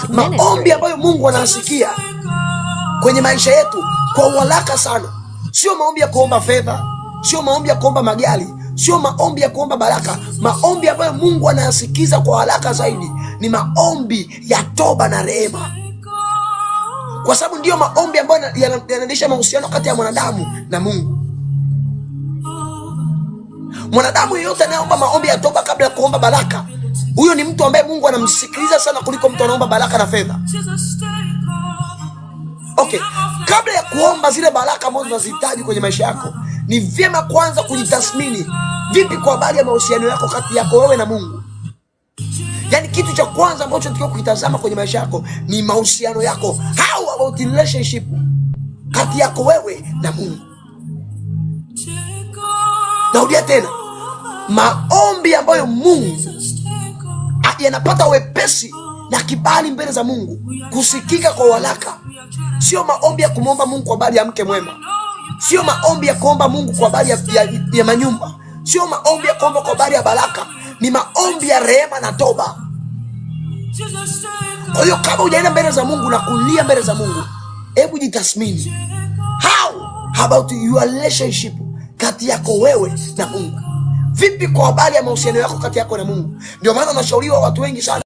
Maombi ambayo Mungu anasikia kwenye maisha yetu kwa uharaka sana, sio maombi ya kuomba fedha, sio maombi ya kuomba magari, sio maombi ya kuomba baraka. Maombi ambayo Mungu anayasikiza kwa haraka zaidi ni maombi ya toba na rehema, kwa sababu ndiyo maombi ambayo yanaendesha mahusiano kati ya mwanadamu na Mungu. Mwanadamu yeyote anayeomba maombi ya toba kabla ya kuomba baraka, huyo ni mtu ambaye Mungu anamsikiliza sana kuliko mtu anaomba baraka na fedha. Okay, kabla ya kuomba zile baraka ambazo unazihitaji kwenye maisha yako, ni vyema kwanza kujitathmini vipi kwa habari ya mahusiano yako kati yako wewe na Mungu. Yaani kitu cha kwanza ambacho unatakiwa kukitazama kwenye maisha yako ni mahusiano yako. How about relationship kati yako wewe na Mungu? Narudia tena, maombi ambayo Mungu yanapata wepesi na kibali mbele za Mungu kusikika kwa haraka, sio maombi ya kumwomba Mungu kwa habari ya mke mwema, sio maombi ya kuomba Mungu kwa habari ya manyumba, sio maombi ya kuomba kwa habari ya baraka, ni maombi ya rehema na toba. Kwa hiyo kama hujaenda mbele za Mungu na kulia mbele za Mungu, hebu jitathmini. How about your relationship kati yako wewe na Mungu? Vipi kwa habari ya mahusiano yako kati yako na Mungu? Ndio maana nashauriwa watu wengi sana